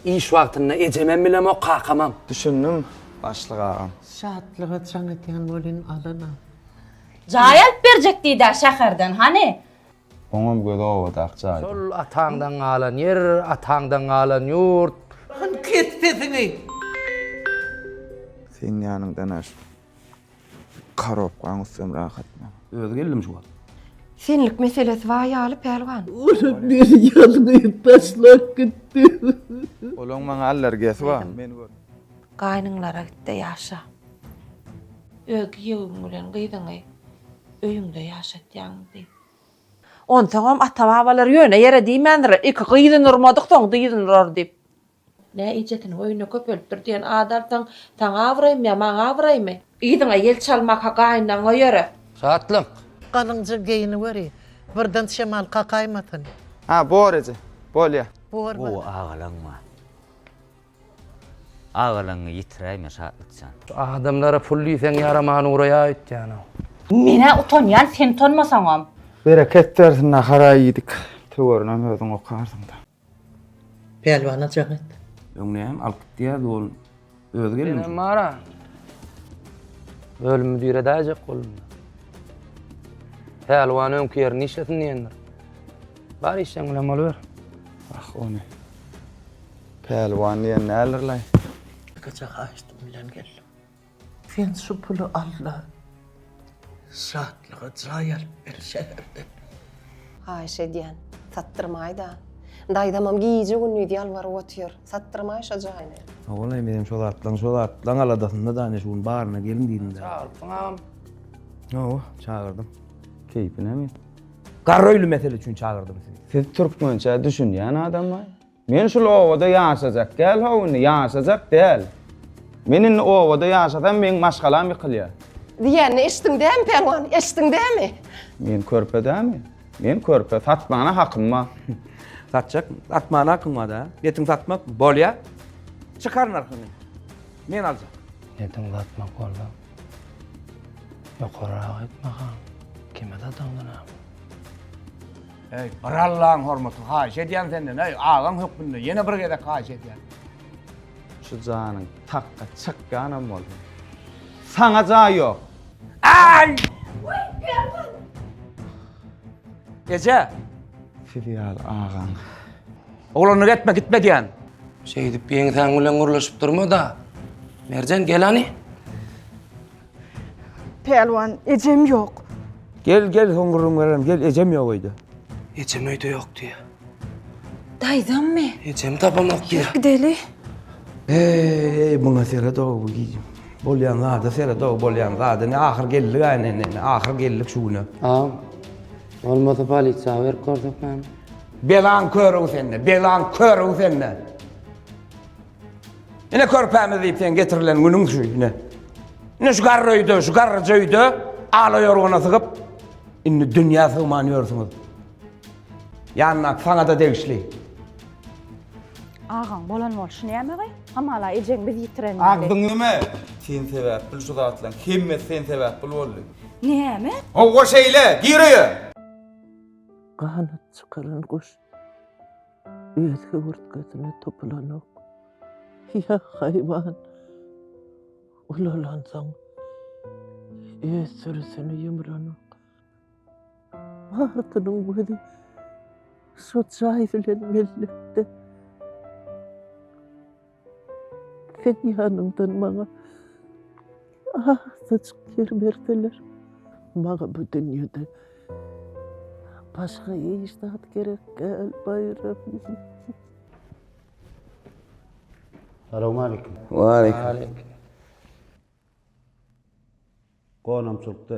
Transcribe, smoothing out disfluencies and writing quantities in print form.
Iş wagtynda ejemem bilemok, kakamam. Düşündim, başlyk agam. Şatlyga jaň edýän welin alana. Jaý alyp berjek diýdä şäherden, hany? Oňam gözi obadaky jaýda. Şol ataňdan galan ýer, ataňdan galan ýurt. Hany kes sesiňi! Seň ýanyňdan-a şu korobkaň üstem rahat maňa. Özi geldim şu wagt. Senlik meselesi bar ýaly pälwan. Olam meni ýalňyz taşlap gitdi. Olaň maňa allergiýasy bar. Meni gör. Gaýnyňlara gitde ýaşa. Öz giýewiň bilen gyzyňy öýüňde ýaşatýaňmy diýip. Onsoňam ata-babalar ýöne ýere diýmändirler, iki gyzyny urmadyk soň dyzyny urar diýip. Nä ejesiniň öýünde köpelipdir diýen ady alsaň, saňa abraýmy ýa maňa abraýmy? Yzyňa ýel çalmaka gaýynlaňa ýöre. Şatlyk! Galyňja geýiniweri, birden şemal kakaýmasyn. Ha, bor eje, bolýa. Bor, Gowy agalaň bar. Agalaňy ýitiräýme Şatlykjan. Adamlara pul diýseň ýaraman ugraýa öýtýän-ow. Men-ä utanýan sen utanmasaňam. Bereket bersin nahara iýdik. Töwerinem özüň okarsyň-da. Pälwana jaň et. Öň näme alyp gitýärdi ol. Özi geldi. Senem bar-a. Bölüm müdiri edäýjek boldum. Pälwan öňki ýerinde işlesin diýendir. Bar işleň bilen boluber. Ah ony. Pälwan diýen däldir-laý. Ýekeje haýyştym bilen geldim. Sen şu puly al-da, Şatlyga jaý alyp ber şäherden. Haýyş edýän, satdyrmaý-da. Daýzamam gije-gündiz ýalbaryp otyr, satdyrmaý şo jaýyny. Hawa-laý, menem şo zatlaň, şo zatlaň aladasynda-da, ine şu gün baryna gelin diýdim-dä. Çagyrypsyň agam. Hawa, çagyrdym. Keýpi näme? Garry öýli mesele üçin çagyrdym sizi. Siz türkmençä düşünýän adammy? Men şul obada ýaşajak däl how indi, ýaşajak däl. Men indi obada ýaşasam meň maşgalam ýykylýar. Diýenini eşitdiň dämi Pälwan, eşitdiň dämi? Men körpe dämi? Men körpe, satmana hakym bar. Satjak, satmana hakyň bar-da. Etiň satmak, bolýa. Çykar nyrhyny. Men aljak. Etiň satmak bolsa, ýokarrak aýtma han. Kime sataňda näme? Eý, bir Allaň hormatyna haýyş edýän senden, eý, agaň hökmünde ýene bir gezek haýyş edýän. Şu janyň takga çykýanam bolsa, saňa jaý ýok. Aý! Eje! Siz ýaly agaň. Oglanlyk etme, gitme diýän. Şeýdip ýeňsäň bilen gürleşip durma-da. Merjen, gel hany. Pälwan, ejem ýok. Gel, gel, soň gürrüň bererin, gel, ejem ýok öýde. Ejem öýde ýok diýýär. Daýzammy? Ejemi tapamok diýýär. Ýör gideli. Eý, muňa seret-ow, bu gijim. Bolýan zada seret-ow, bolýan zada. Ine, ahyr geldik-ä ine, ine, ahyr geldik şu güne. Agam, bolmasa polisiýa berip görsek näme? Belaň körügi sende, belaň körügi sende. Ine körpämiz diýip sen getirilen günüň şu ine. Ine şu garry öýde, şu garryja öýde ala ýorgana sygyp, indi dünýä sygman ýörsüňiz. Ýanyndaky saňa-da degişli. Agaň bolan bolşy näme-gaý? Hamala ejeň biz ýitiren ýaly. Agzyňy ýeme! Sen sebäpli şu zatlaryň hemmesi sen sebäpli boldy. Näme? Howwa şeýle, gir öýe! Ganat çykaran guş öz höwürtgesine topulanok. Ýa haýwan ulalansoň öz sürüsini ýumranok. Martynyň gözi şo jaý bilen mellekde. Seň ýanyňdan maňa azajyk ýer berseler, maňa bu dünýede başga hiç zat gerek däl, Baýram. Salowmaleýkim. Waleýkim. Gonamçylykda.